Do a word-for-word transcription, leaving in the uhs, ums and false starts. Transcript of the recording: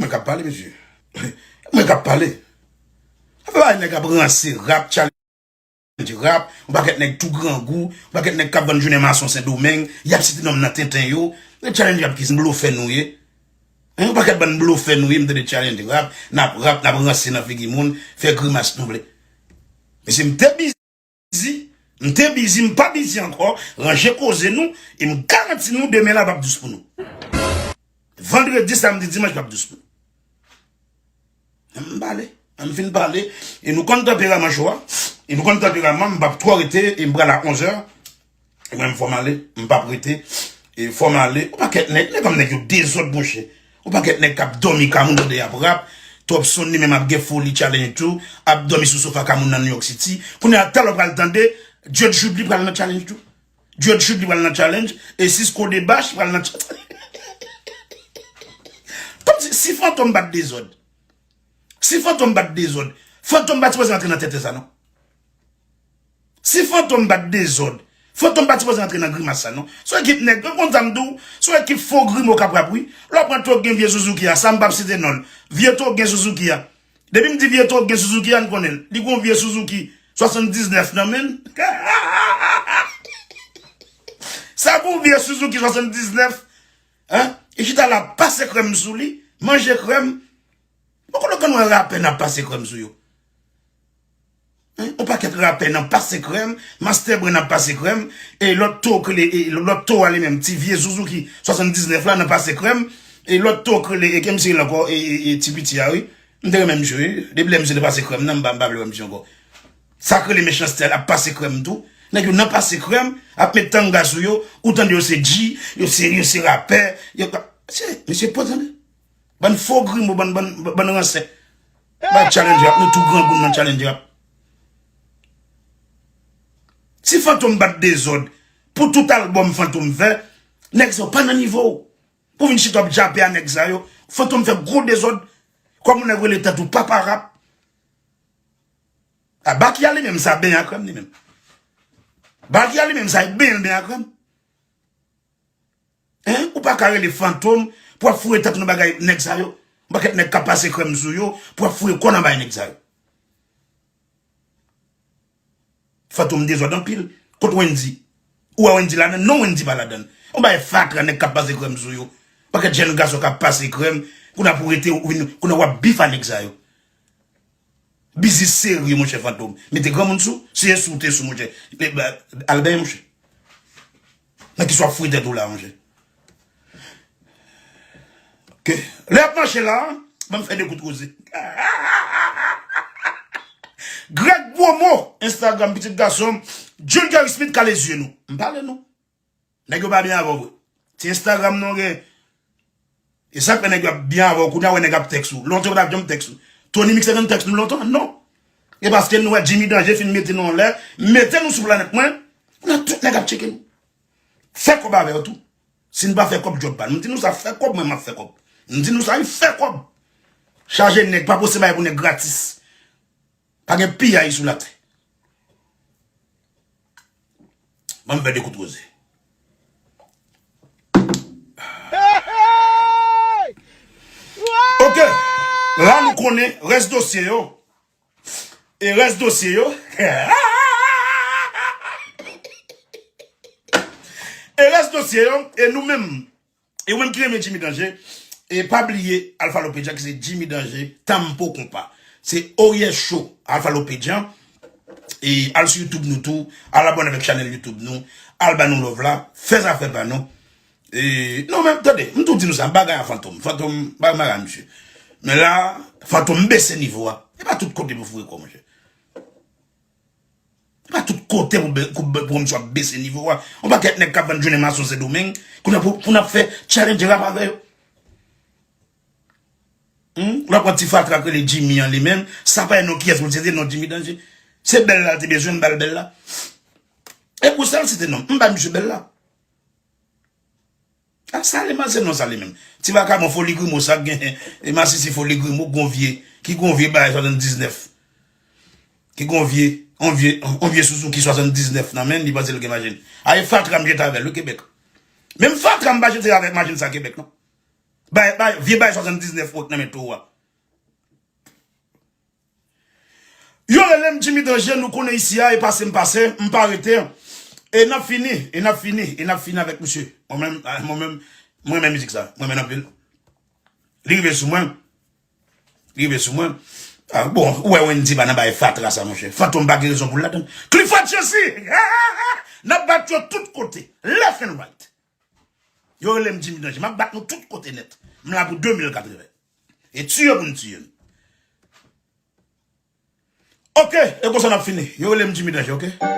k ap pale, mesye. Mwen k ap pale. Afè pa nèg ap ranse rap, challenge rap, yon pakèt nèg tou grangou, yon pakèt nèg k ap vann jounen mason Sendomeng, y ap site nonm nan tenten yo. Challenge rap ki se blofè nou ye. Yon pakèt bann blofè nou ye, m tande challenge rap, n ap rap, n ap ranse nan figi moun, fè grimas nou vle. Mesye, m te bizi, m te bizi, m pa bizi ankò, ranje koze nou, e m garanti nou demen la p ap dous pou nou. Vandredi, samdi, dimanch p ap dous pou nou. M pale, m fin pale, e nou konn tanperaman cho a, e nou konn tanperaman, m p ap twò rete, e m pral a onzè, e mwen m fò m ale, m p ap rete, e fò m ale, yon pakèt nèg, nèg kòm nèg yo dezòd monchè, yon pakèt nèg k ap dòmi ka moun tande y ap rap, Topson li menm ap gen foli challenge tou, ap dòmi sou sofa ka moun nan New York City, kounye a talè w pral tande, Judge Jude li pral nan challenge tou. Judge Jude li pral nan challenge, e Cisco Debache pral nan challenge. Kòmsi si Fantom bat dezòd, si Fantom bat dezòd, Fantom pa t sipoze antre nan tenten sa non. Si Fantom bat dezòd, Fantom pa t sipoze antre nan grimas sa non. Se yon ekip nèg, mwen konn sa m di w, se yon ekip fo grimo k ap rap wi. Lè w pran Tog gen vye Suzuki a, sa m p ap site non l. Vye Tog gen Suzuki a. Depi m di vye Tog gen Suzuki a, n konnen l. Li gon vye Suzuki swasanndiznèf nan men l. Sa gon vye Suzuki swasanndiznèf. Hein? Li chita la ap pase krèm sou li, manje krèm. Bon, kote w konn wè rapè nan ap pase krèm sou yo? Hein? Yon pakèt rapè nan pase krèm, Master Bren ap pase krèm, e lòt to k rele, e lòt to a li menm, ti vye Suzuki swasanndiznèf la nan pase krèm, e lòt to k rele, e ke misye rele ankò, e, e, e ti piti a wi. M te renmen misye wi. Depi lè misye te pase krèm nan, m pa, m pa vle wè misye ankò. Sa k rele Mechanstèl ap pase krèm tou. Nèg yo nan pase krèm, ap met tanga sou yo, ou tande yo se G, yo se, yo se rapè, yo, se, mesye, pòz tande. Bann fo grimo, bann, bann, bann ransè. Bay challenge rap, nou tou grangou nan challenge rap. Si Fantom bat dezòd, pou tout albòm Fantom fè, nèg sa yo pa nan nivo w. Pou vin chita w ap djape a nèg sa yo, Fantom fè gwo dezòd, kòm yon nèg rele tèt ou papa rap. A Baky a li menm sa benyen a krèm li menm. Baky a li menm sa e benyen l benyen a krèm. Hein? Ou pa ka rele Fantom pou ap foure tèt ou nan bagay nèg sa yo. Yon pakèt nèg k ap pase krèm sou yo pou ap foure kò nan bay nèg sa yo. Fantom dezòd anpil. Kot Wendy? Ou wè Wendy ladan? Non, Wendy pa ladan. Yon bagay fatra nèg k ap pase krèm sou yo. Pakèt jèn gason k ap pase krèm. Kounye a pou rete ou vin, kounye a w ap bif a nèg sa yo. Biznis serye, monchè Fantom. Mete granmoun sou, si se sou te sou, monchè. Al benyen, monchè. Nan ki swa fri tèt ou la, monchè. Ke lè y ap mache la, ban m fè de kout koze. Greg Promo, Instagram, pitit gason m, Jun Gary Smith, kale zye nou. M pale nou. Nèg yo pa byen avè w vre. Ti Instagram nou gen. E sa k fè nèg yo ap byen avè w, kounye a wè nèg ap tèks ou. Lontan yo pa t ap janm tèks ou. Tony Mix te konn tèks nou lontan? Non. E paske nou wè Jimmy Danje fin mete nou anlè, mete nou sou planèt mwen, kounye a tout nèg ap tcheke nou. Fè kòb avè yo tou. Si n pa fè kòb, djòb pa n. M di nou sa, fè kòb, mwen m ap fè kòb. M di nou sa, wi, fè kòb. Chaje nèg, pa poste bagay pou nèg gratis. Pa gen piyay sou latè. Ban m fè de kout koze. Ok. La nou konnen rès dosye yo. E rès dosye yo. E rès dosye yo. E nou menm. E ou menm ki renmen Jimmy Danje, e pa bliye Alpha Lopedja ki se Jimmy Danje, Tampo Konpa. Se Oyè Show, Alpha Lopedja. E al sou YouTube nou tou, al abòne avèk chanèl YouTube nou, al ba nou love la, fè zafè pa nou. E, non, men, tande, m tou di nou sa, m pa gaye a Fantom. Fantom, m pa gaye a misye. Men la, Fantom bese nivo a. E pa tout kote pou foure kò, monchè. Pa tout kote pou, pou, pou misye ap bese nivo a. Yon pakèt nèg k ap vann jounen mason Sendomeng, kounye a pou, pou n ap fè challenge rap avè yo. Hmm? L ap pran ti fatra k rele Jimmy an li menm, sa pa yon non kiyès pou l site non Jimmy Danje. Se bèl la l te bezwen, m ba l bèl la. E pou sa l site non m, m ba misye bèl la. A, sa li manze non sa li menm. Ti vakabon foli grimo sa k gen, e masisi foli grimo, gon vye, ki gon vye bagay swasanndiznèf. Ki gon vye, on vye, on vye Suzuki swasanndiznèf nan men, li panse l gen machin. A, e fatra m jete avè l, wi, Kebèk. Menm fatra m pa jete avèk machin sa Kebèk, non. Bay, bay, vye bay swasanndiznèf wòk nan men towo a. Yo rele m Jimmy Danje, nou konnen isi a, e pase m pase, m pa rete. E n ap fini, e n ap fini, e n ap fini avèk misye. Mwen menm, ah, mwen menm, mwen renmen mizik sa. Mwen renmen anpil. Li rive sou mwen. Li rive sou mwen. Ah, bon, ou wè Wendy pa nan bay fatra sa, monchè. Fantom pa gen rezon pou l ladann. Clifford Chessy! N ap bat yo tout kote. Left and right. Yo rele m Jimmy Danje. M ap bat nou tout kote nèt. M la pou de mil katreven. E tiye pou n tiye nou. Ok, e konsa n ap fini. Yo rele m Jimmy Danje, ok?